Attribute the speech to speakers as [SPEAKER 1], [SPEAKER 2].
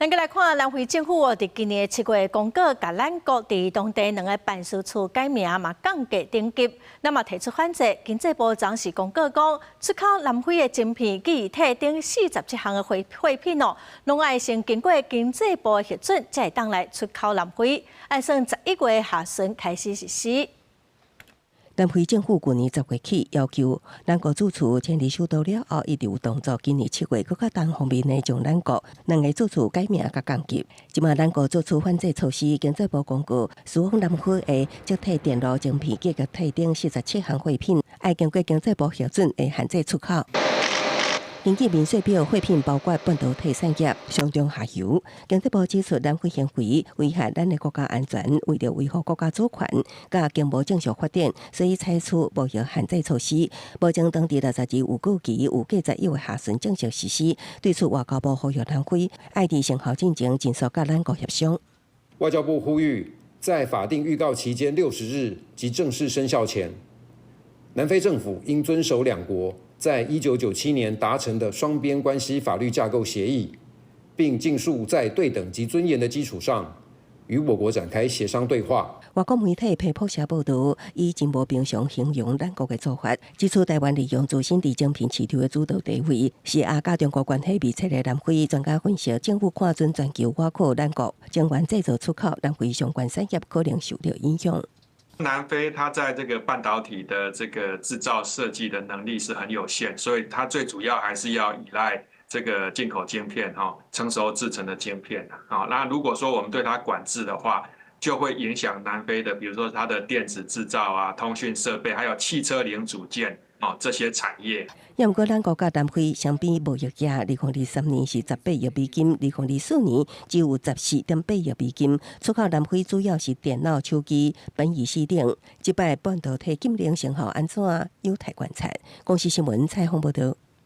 [SPEAKER 1] 咱閣來看南非政府哦，佇今年7月公告，共咱國佇當地兩個辦事處改名嘛，降低等級。那麼提出反制，經濟部昨時公告講，出口南非的晶片、記憶體等47項的貨品哦，攏愛先經過經濟部的核准，才會當來出口南非。按算11月下旬開始實施。
[SPEAKER 2] 南非政府去年10月起要求咱國駐處遷離首都了後，一直有動作。今年7月，閣較單方面的將咱國兩个駐處改名佮降級。這馬咱國做出反制措施，經濟部公告，輸往南非的積體電路晶片、記憶體等47項貨品，愛經過經濟部核准，會限制出口。根據明細表，貨品包括半導體產業上中下游。經濟部指出，南非行為危害咱的國家安全，為著維護國家主權佮經貿正常發展，所以採取貿易限制措施。目前當地62有過期，預計11月下旬正式實施。對此，外交部呼籲南非愛佇生效進前，盡速佮咱國協商。
[SPEAKER 3] 外交部呼籲，在法定預告期間60日及正式生效前，南非政府應遵守兩國在1997年達成的雙邊關係法律架構協議，並盡速在對等及尊嚴的基礎上，與我國展開協商對話。
[SPEAKER 2] 外國媒體彭博社報導，以真無平常形容咱國的做法，指出台灣利用自身佇晶片市場的主導地位，施壓佮中國關係密切的南非。專家分析，政府看準全球倚靠咱國晶圓製造出口，南非相關產業可能受到影響。
[SPEAKER 4] 南非它在這個半導體的這個製造設計的能力是很有限，所以它最主要還是要依賴這個進口晶片哈，成熟製程的晶片啊。那如果說我們對它管制的話，就會影響南非的，比如說它的電子製造啊、通訊設備，還有汽車零組件哦這些產業。
[SPEAKER 2] 毋過，咱國佮南非雙邊貿易額，2023年是18億美金，2024年只有14.8億美金。出口南非主要是電腦、手機、苯乙烯等。這擺半導體禁令生效按怎，有待觀察。公視新聞採訪報導。